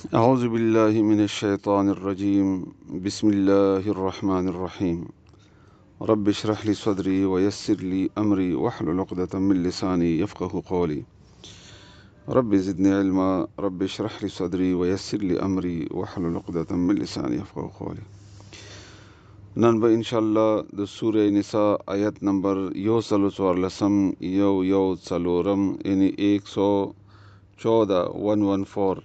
اعوذ بالله من الشیطان الرجیم بسم الله الرحمن الرحیم رب اشرح لي صدري ويسر لي امري واحلل عقدة من لساني يفقه قولي رب زدني علما رب اشرح لي صدري ويسر لي امري واحلل عقدة من لساني يفقه قولي. نن به ان شاء الله د سوره نساء آیت نمبر 114، 114، یعنی 114، 114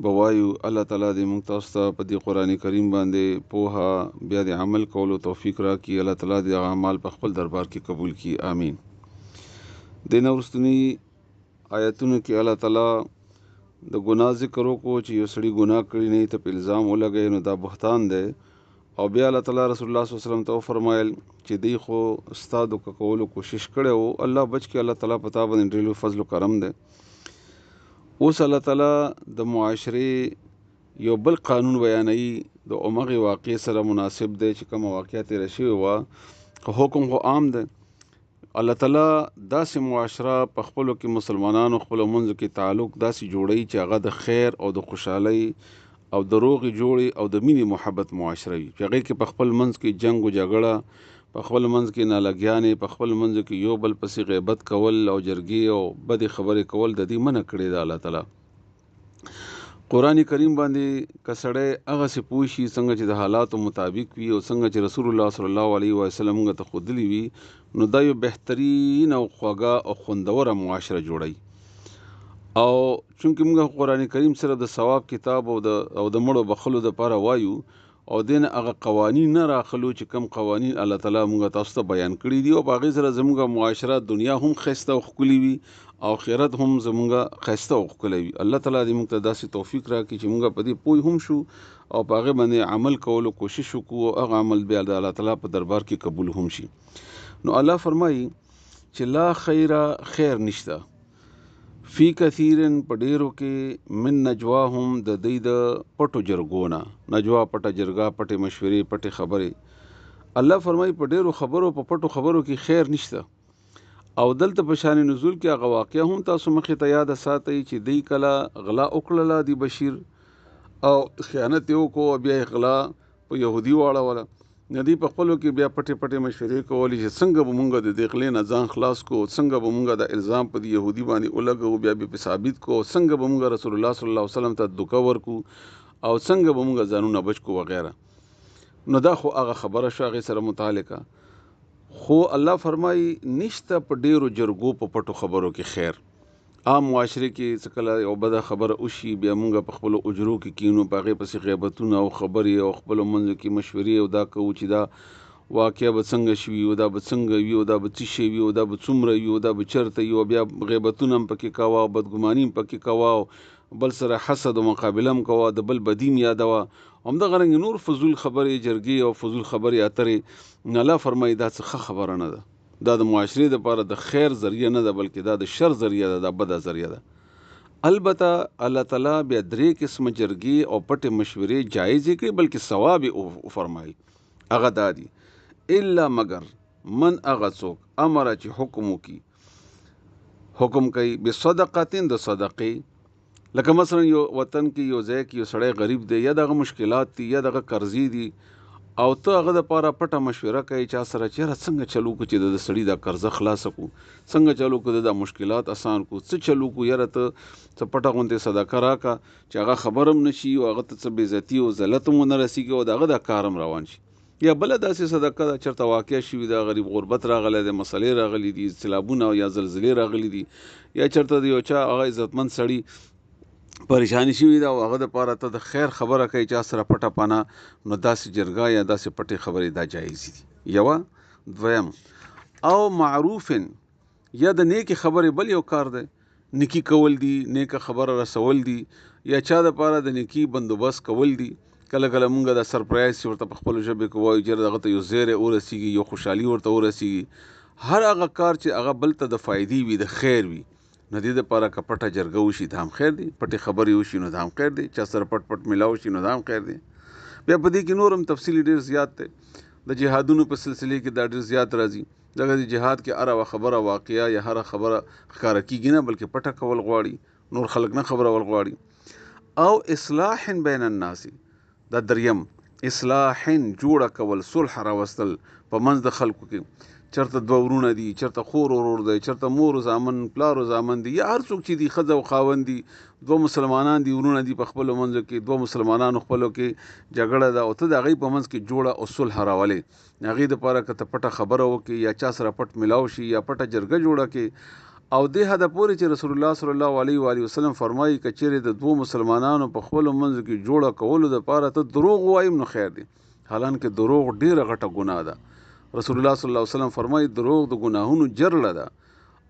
به وایو. الله تعالی دې موږ تاسو ته په دې قرآن کریم باندې پوهه، بیا د عمل کولو توفیق راکړي. الله تعالی دې هغه اعمال په خپل دربار کې قبول کړي، آمین. د نه وروستني آیتونو کې الله تعالی د ګناه ذکر وکړو چې یو سړي ګناه کړي نه ته په الزام ولګوي نو دا بهتان دی. او بیا الله تعالی رسول الله صلی الله علیه وسلم ته وفرمایل چې دی خو ستا دوکه کولو کوشش کړی و، الله بچ کړي، الله تعالی په تا باندې ډېر لوی فضل و کرم دی. اوس الله تعالی د معاشرې یو بل قانون بیانوي، د همغې واقعې سره مناسب دی چې کومه واقعه تېره شوې وه، خو حکم خو عام دی. الله تعالی داسې معاشره په خپلو کې مسلمانانو خپلو منځو کې تعلق داسې جوړوي چې هغه د خیر او د خوشحالۍ او د روغې جوړې او د مینې محبت معاشره وي، چې هغې کې په خپل منځ کې جنګ و جګړه، په خپل منځ کې نالګیانې، په خپل منځ کې یو بل پسې غیبت کول او جرګې او بدې خبرې کول، د دې منع کړې ده الله تعالی. قرآن کریم باندې که سړی هغسې پوه شي څنګه چې د حالاتو مطابق وي او څنګه چې رسول الله صلی الله علیه وسلم موږ ته ښودلي وي، نو دا یو بهترین او خوږه او خوندوره معاشره جوړوي. او چونکې موږ قرآن کریم صرف د ثواب کتاب او د مړو بخښلو دپاره وایو او دې نه هغه قوانین نه راخلو چې کوم قوانین الله تعالی موږ تاسو ته بیان کړي دي، او په هغې سره زموږ معاشره دنیا هم ښایسته او ښکلې وي او آخرت هم زموږ ښایسته او ښکلی وي. الله تعالی دې موږ ته داسې توفیق راکړي چې موږ په دې پوه هم شو او په هغې باندې عمل کولو کوشش وکړو او هغه عمل بیا د الله تعالی په دربار کې قبول هم شي. نو الله فرمایي چې لا خیره، خیر نشته، فی کثیر، په ډېرو کې، من نجواهم، د دوی د پټو جرګو نه. نجوا پټه جرګه، پټې مشورې، پټې خبرې. الله فرمایي په ډېرو خبرو، په پټو خبرو کې خیر نشته. او دلته په شان نزول کې هغه واقعه هم تاسو مخې ته یاده ساتئ چې دوی کله غلا وکړله دی بشیر او خیانت یې وکړو او بیا یې غلا په یهودي واړوله. نو دوی په خپلو کې بیا پټې پټې مشورې کولې چې څنګه به مونږ د دې غلې نه ځان خلاص کړو، څنګه به مونږ د الزام په دې یهودي باندې ولګوو، بیا به پې ثابت کړو، څنګه به مونږ رسول الله صلی الله علیه وسلم ته دوکه ورکړو او څنګه به مونږ ځانونه بچ کړو وغیره. نو دا خو هغه خبره شوه هغې سره متعلقه. خو الله فرمایي نشته په ډېرو جرګو په پټو خبرو کې خیر. عام معاشرې کې څه کله یو بده خبره وشي بیا مونږ په خپلو اجرو کې کینو، په هغې پسې غیبتونه او خبرې او خپلو منځو کې مشورې او دا کوو چې دا واقعه به څنګه شوي او دا به څنګه وي او دا به څه شی وي او دا به څومره وي او دا به چېرته وي، او بیا غیبتونه هم پکې کوه او بدګماني هم پکې کوه او بل سره حسد او مقابله هم کوه، د بل بدي هم یادوه، همدغه رنګ نور فضول خبرې جرګې او فضول خبرې اترې. نو الله فرمایي دا څه ښه خبره نه ده، دا د معاشرې دپاره د خیر ذریعه نه ده، بلکې دا د شر ذریعه ده، دا بده ذریعه ده. البته الله تعالی بیا درې قسمه جرګې او پټې مشورې جایزې کړې، بلکې ثواب یې وفرمایل. هغه دا دي، الا مګر من هغه څوک امر چې حکم وکړي، حکم کوي بصدقة د صدقې. لکه مثلا یو وطن کې یو ځای کې یو سړی غریب دی، یا دغه مشکلات دي، یا دغه قرضې دي، او ته هغه دپاره پټه مشوره کوې چا سره چې یاره څنګه چل وکړو چې د ده سړي دا قرضه خلاصه کړو، څنګه چل وکړو د دا مشکلات اسان کړو، څه چل وکړو، یاره ته څه پټه غوندې صدقه راکړه چې هغه خبر هم نه شي او هغه ته څه بېعزتي او ذلت هم ونه رسېږي او د هغه دا کار هم روان شي. یا بله داسې صدقه ده چېرته واقع شوي ده، غریب غربت راغلی دی، مسلې راغلي دي، سیلابونه یا زلزلې راغلي دي، یا چېرته د یو چا هغه عزتمند سړي پریشاني شوې ده او هغه دپاره ته د خیر خبره کوي چا سره پټه پناه، نو داسې جرګه یا داسې پټې خبرې دا جایز دي. یوه. دویم، او معروف، یا د نیکې خبرې بل یو کار دی، نیکي کول دي، نیکه خبره رسول دي، یا چا دپاره د نیکي بندوبست کول دي. کله کله مونږ دا سرپرایز چې ورته په خپلو ژبې کې وایو، چېرته هغه ته یو زیری ورسېږي، یو خوشحالي ورته ورسېږي، هر هغه کار چې هغه بل ته د فایدې وي، د خیر وي، نو دې دپاره که پټه جرګه وشي دا هم خیر دی، پټې خبرې وشي نو دا هم خیر دی، چا سره پټ پټ ملاو شي نو دا هم خیر دی. بیا په دې کې نور هم تفصیل ډېر زیات دی، د جهادونو په سلسلې کې دا ډېر زیات راځي. دغه د جهاد کې هره خبره واقعه یا هره خبره ښکاره کېږي نه، بلکې پټه کول غواړي، نور خلک نه خبرول غواړي. او اصلاح بین الناس، دا دریم اصلاح جوړه کول، صلح راوستل په منځ د خلکو کې. چرته دوه ورونه دي، چرته خور ورور دی، چرته مور او زامن، پلار او زامن دي، یا هر څوک چې دي، ښځه او خاوند دي، دوه مسلمانان دي، ورونه دي په خپلو منځو کې، دوه مسلمانانو خپلو کې جګړه ده او ته د هغوی په منځ کې جوړه او صلح راولې. هغې دپاره که ته پټه خبره وکړې یا چا سره پټ ملاو شي یا پټه جرګه جوړه کړې، او دې حده پورې چې رسول الله صلی الله علیه و آله وسلم فرمایي که چیرې د دوو مسلمانانو په خپلو منځو کې جوړه کولو دپاره ته دروغ ووایم نو خیر دی، حالانکه دروغ ډېره غټه ګناه ده. رسول الله صلی الله علیه وسلم فرمایي دروغ د ګناهونو جرړه ده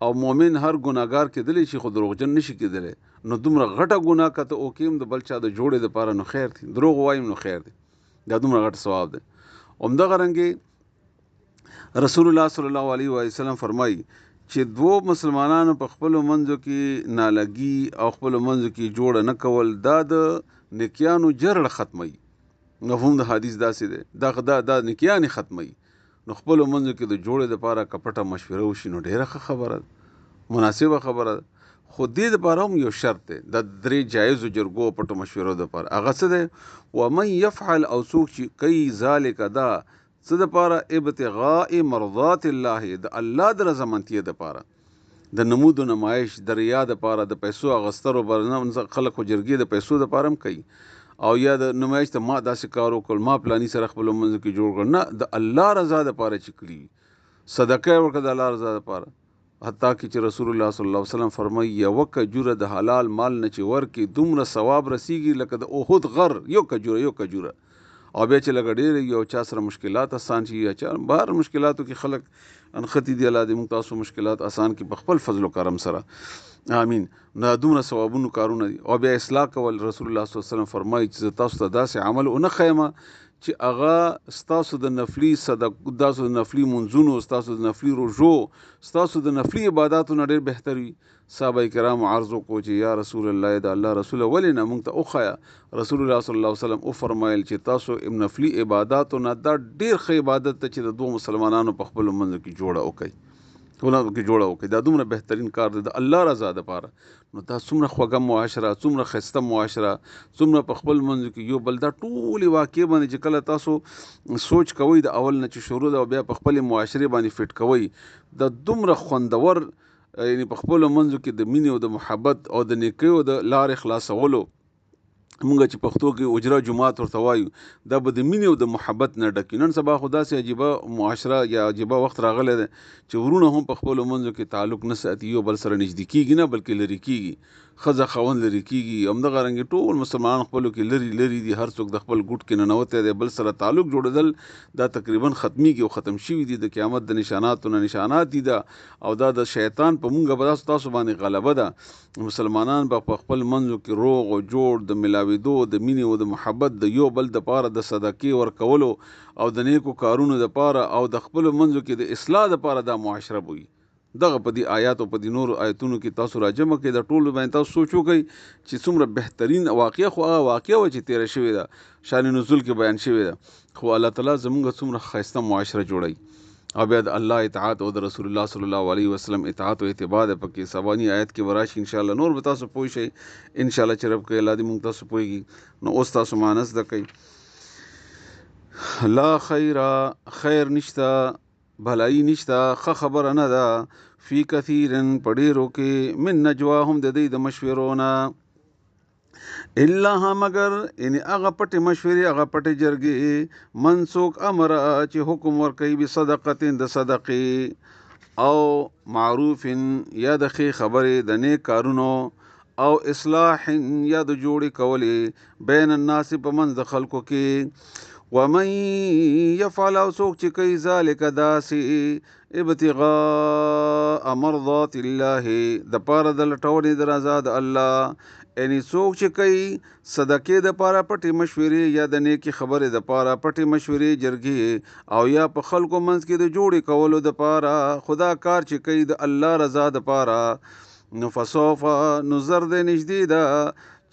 او مؤمن هر ګناهګار کېدلی شي خو دروغجن نشي کېدلی. نو دومره غټه ګناه که ته وکړې هم د بل چا د جوړې دپاره نو خیر دی، دروغ وایم نو خیر دی، دا دومره غټ ثواب دی. همدغه رنګې رسول الله صلی الله علیه وسلم فرمایي چې دوو مسلمانانو په خپلو منځو کې نالګي او خپلو منځو کې جوړه نه کول دا د نیکیانو جرړه ختموي. مفهوم د حدیث داسې دی، دا نیکیانې ختموي. نو خپلو منځو کې د جوړې دپاره که پټه مشوره وشي نو ډېره ښه خبره ده، مناسبه خبره ده. خو دې دپاره هم یو شرط دی، د درې جایزو جرګو او پټو مشورو دپاره هغه څه دی؟ ومن یفعل، او څوک چې کوي ذلک، دا څه دپاره؟ ابتغاء مرضات الله، د الله د رضامندتیا دپاره، د نمود و نمایش، د ریا دپاره، د پیسو اغستلو پر نه، خلک خو جرګې د پیسو دپاره هم کوي، او یا د نمایش ته ما داسې کار وکړ، ما پلاني سره خپلو منځو کې جوړ کړ، نه، د الله رضا دپاره چې کړي وي، صدقه یې ورکړه د الله رضا دپاره. حتی کې چې رسول الله صلی الله علیه وسلم فرمایي یوه کجوره د حلال مال نه چې ورکې دومره ثواب رسیږي لکه د احد غر، یو کجوره، یو کجوره. او بیا چې لږه ډېره یو چا سره مشکلات اسان شي یا چا بهر مشکلاتو کې خلک انښتي دي، الله دې موږ تاسو مشکلات اسان کړي په خپل فضل و کرم سره، آمین. نو دا دومره ثوابونو کارونه دي. او بیا اصلاح کول، رسول الله صلی الله علیه وسلم فرمایي چې زه تاسو ته داسې عمل ونه ښیم چې هغه ستاسو د نفلي صدق، تاسو د نفلي منځونو، ستاسو د نفلي روژو، ستاسو د نفلي عباداتو نه ډېر بهتر وي. صحابه کرامو عرض وکړو چې یا رسول الله، د الله رسول ولې نه موږ ته وښیه؟ رسول الله صلی الله علیه وسلم وفرمایل چې تاسو نفلي عباداتو نه دا ډېر ښه عبادت دی چې د دوو مسلمانانو په خپلو منځو کې جوړه وکړئ، کې جوړه وکړئ، دا دومره بهترین کار دی د الله رضا دپاره. نو دا څومره خوږه معاشره، څومره ښایسته معاشره، څومره په خپل منځو کې یو بل، دا ټولې واقعې باندې چې کله تاسو سوچ کوئ د اول نه چې شروع ده او بیا په خپلې معاشرې باندې فټ کوئ، دا دومره خوندور، یعنی په خپلو منځو کې د مینې او د محبت او د نیکیو د لارې خلاصولو، مونږ چې پښتو کې اجرا جومات ورته وایو، دا به د مینې او د محبت نه ډک وي. نن سبا خو داسې عجیبه معاشره یا عجیبه وخت راغلی دی چې ورونه هم په خپلو منځو کې تعلق نه ساتي، یو بل سره نږدې کېږي نه بلکې لرې کېږي، ښځه خاوند لرې کېږي. همدغه رنګې ټول مسلمانان خپلو کې لرې لرې دي، هر څوک د خپل ګوټ کې ننوتی دی، بل سره تعلق جوړېدل دا تقریبا ختمیږي او ختم شوي دي. د قیامت د نشاناتو نه نشانات دي دا، او دا د شیطان په مونږ به تاسو باندې غلبه ده. مسلمانان به په خپل منځو کې روغ او جوړ، د ملاوېدو، د مینې او د محبت، د یو بل دپاره د صدقې ورکولو او د نیکو کارونو دپاره او د خپلو منځو کې د اصلاح دپاره دا معاشره بوي. دغه په دې آیات او په دې نورو آیتونو کې تاسو راجمع کړئ، دا ټولو باندې تاسو سوچ وکړئ چې څومره بهترین واقعه، خو هغه واقعه وه چې تېره شوې ده، شان نزول کې بیان شوې ده، خو الله تعالی زمونږ څومره ښایسته معاشره جوړوي. او بیا د الله اطاعت او د رسول الله صلی الله علیه وسلم اطاعت او اتباع ده پکې. سباني آیت کې به راشي انشاءالله، نور به تاسو پوه شئ انشاءالله چې رب کوي، الله دې مونږ تاسو پوهېږي. نو اوس تاسو معنی زده کړئ. لا خیر، خیر نشته، بھلائی نشته، ښه خبره نه ده، فی کثیر، په ډېرو کې، من نجواهم، د دوی د مشورو نه، الا مگر یعنی هغه پټې مشورې، هغه پټې جرګې، من څوک امر چې حکم ورکوي بصدقة، د صدقې، او معروف یا د ښې خبرې، د نیک کارونو، او اصلاح یا د جوړې کولې، بین الناس، په منځ د خلکو کې. ومن يفعل، او څوک چې کوي ذلک، داسې، ابتغاء مرضات الله، د پاره د لټونې د رضا د الله، یعنی څوک چې کوي صدقې د پاره پټې مشورې یا د نیکې خبرې د پاره پټې مشورې جرګې، او یا په خلکو منځ کې د جوړې کولو د پاره، خدا کار چې کوي د الله رضا د پاره، نو فسوف، نو زر دی نږدې ده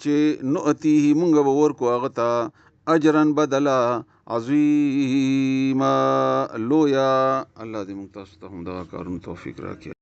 چې نؤتیه، مونږ به ورکو هغه ته اجرا بدلا عظیما، لویا. الله دې موږ تاسو ته هم دغه کارونو توفیق راکړي.